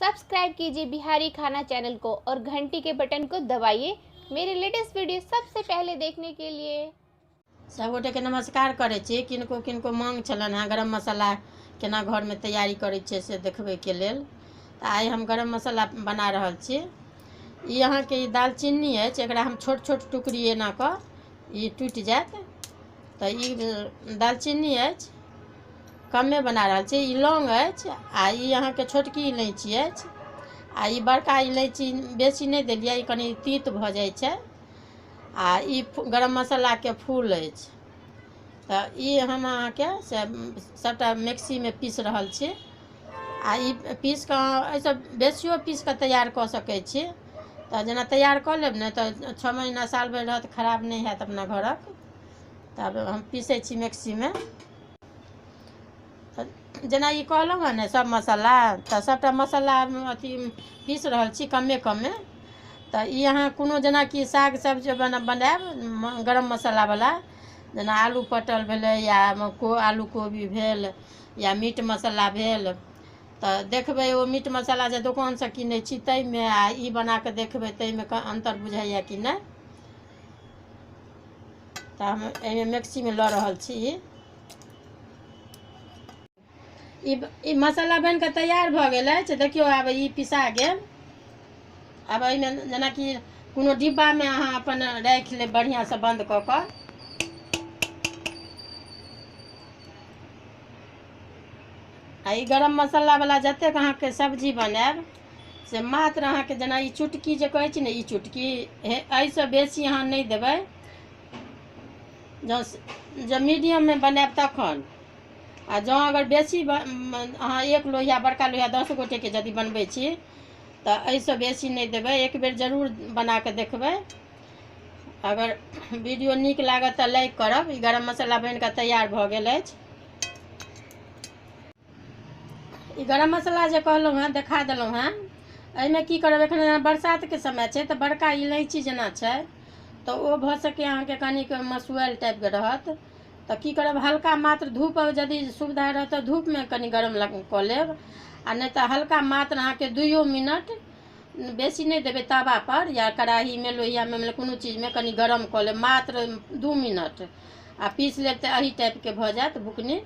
Subscribe कीजिए बिहारी खाना channel को और घंटी के बटन को दबाइए मेरे लेटेस्ट वीडियो सबसे पहले देखने के लिए। सब गोटेके नमस्कार करै छी। किनको किनको मांग छलनि हेँ गरम मसाला केना घरमे तैयारी करै छियै से देखबैके लेल, तऽ आइ हम गरम मसाला बना रहल छी। ई अहाँके ई दालचीनी अछि, एकरा हम छोट छोट टुकड़ी एना कऽ ई टूटि जायत। तऽ ई दालचीनी अछि, कमे बना रहल छी। ई लौंग अछि आ ई अहाँके छोटकी इलायची अछि आ ई बड़का इलायची बेसी नहि देलियै, ई कनि तीत भऽ जाइ छै। आ ई गरम मसालाके फूल अछि। तऽ ई हम अहाँके से सभटा मिक्सीमे पीस रहल छी आ ई पीस कऽ एहिसँ बेसियो पीस कऽ तैयार कऽ सकै छी। तऽ जेना तैयार कऽ लेब ने तऽ 6 महीना साल भरि रहत, खराब नहि हैत अपना घरक। तब हम पीसै छी मिक्सीमे। जेना ई कहलहुँ हँ ने सब मसाला, तऽ सभटा मसाला अथी पीस रहल छी कमे कमे। तऽ ई अहाँ कोनो जेनाकि साग सब जे बनायब गरम मसालावला, जेना आलू पटल भेलै या आलू कोबी भेल या मीट मसाला भेल, तऽ देखबै ओ मीट मसाला जे दोकानसँ कीनै छी ताहिमे आ ई बनाकऽ देखबै ताहिमे अन्तर बुझाइए कि नहि। तऽ हम एहिमे मिक्सीमे लऽ रहल छी। ई मसाला बनि कऽ तैयार भऽ गेल अछि। देखियौ आब ई पिसा गेल। आब एहिमे जेनाकि कोनो डिब्बामे अहाँ अपन राखि लेब बढ़िआँसँ बन्द कऽ कऽ। आ ई गरम मसालावला जतेक अहाँके सब्जी बनायब से मात्र अहाँके जेना ई चुटकी जे कहै छी ने, ई चुटकी एहिसँ बेसी अहाँ नहि देबै। जँ मीडियममे बनायब तखन, आ जँ अगर बेसी अहाँ एक लोहिया बड़का लोहिया 10 गोटेके यदि बनबै छी तऽ एहिसँ बेसी नहि देबै। एक बेर जरूर बना कऽ देखबै। अगर वीडियो नीक लागत तऽ लाइक करब। ई गरम मसाला बनि कऽ तैयार भऽ गेल अछि। ई गरम मसाला जे कहलहुँ हेँ, देखा देलहुँ हेँ, एहिमे की करब, एखन बरसातके समय छै तऽ बड़का इलायची जेना छै तऽ ओ भऽ सकै अहाँके कनिक मसुआयल टाइपके रहत। तऽ की करब, हल्का मात्र धूप यदि सुविधा रहत तऽ धूपमे कनि गरम कऽ लेब, आ नहि तऽ हल्का मात्र अहाँके 2 मिनट बेसी नहि देबै तवापर या कड़ाहीमे लोहियामे, मतलब कोनो चीजमे कनि गरम कऽ लेब मात्र 2 मिनट आ पीस लेब तऽ एही टाइपके भऽ जायत बुकनी।